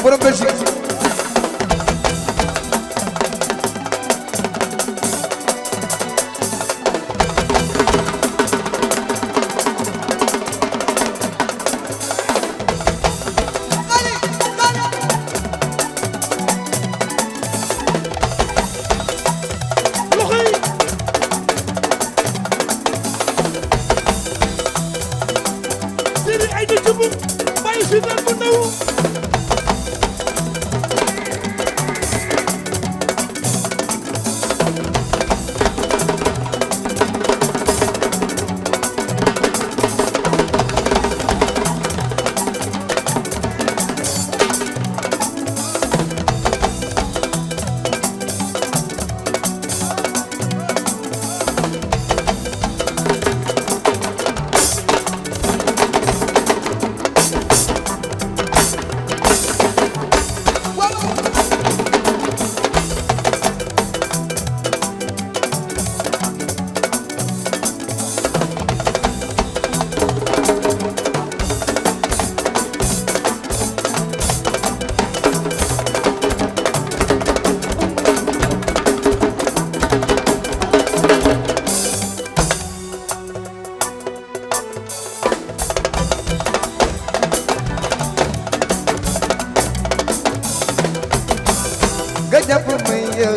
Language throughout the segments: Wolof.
borom Belgique gajap maya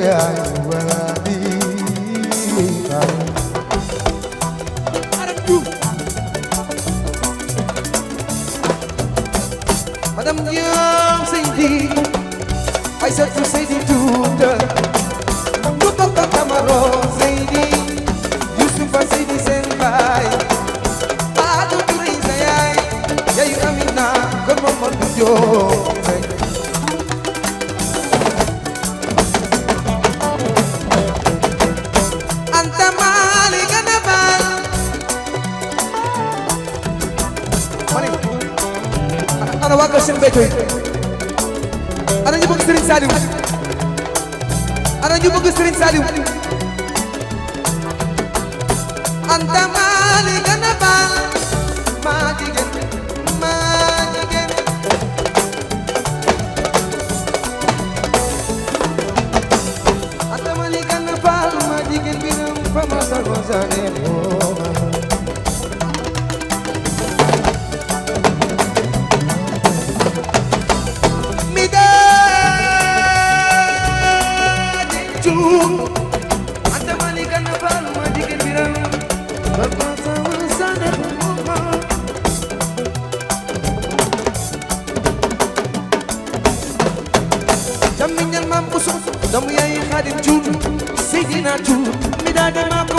wadi Arab Diouf Madame Diam Seydi Aïssatou Seydi Touta Moutoka Camaro Seydi Youssoufa Seydi sen baay Adou Touré sa yaay yaay Amina kon Mamadou Diop ana waa kër Serigne Béthio ana ñu bëgg Serigne Saliou ana ñu bëgg Serigne Saliou anta mali gana bal ma jigéen anta mali gana bal ma jigéen bi nam fa ma sa Jamiñal mam Bousso doomu yaay Xaadim Cuun Seydina Cuun mi daa dem ak ko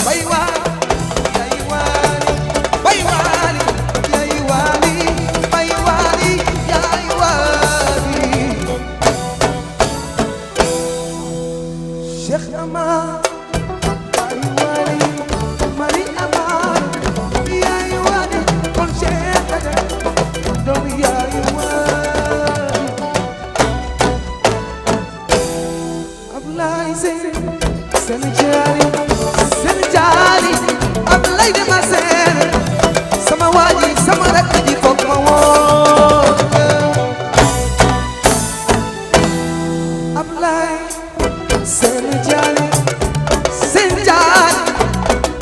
bay waali bay waali yaay waali bay waali yaay waali Cheikh Amar bay waali Mari Amar yaay waali kon Cheikh doomu yaay waali Ablaye Sène jaali Ablaye de ma seen sama waaji sama rakk ji foog ma woo Ablaye Sène jaali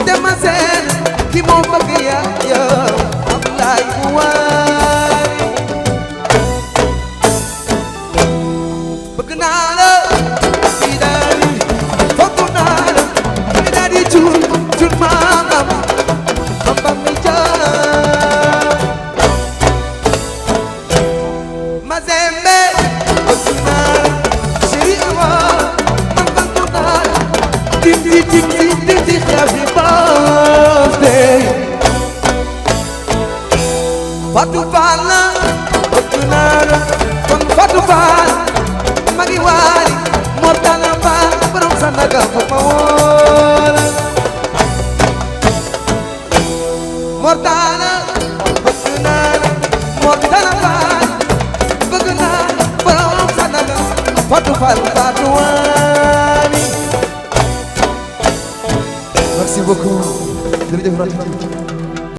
de ma seen ki moo bëgg yaa Ablaye waay bëgg naa la Fatou Fall la bëgg naa la kon Fatou Fall ma ngi waali Mortala Fall borom Sandaga foog ma woo Mortala bëgg naa la Mortala Fall bëgg naa la borom Sandaga Fatou Fall Fatou waali merci beaucoup jërëjëf Rati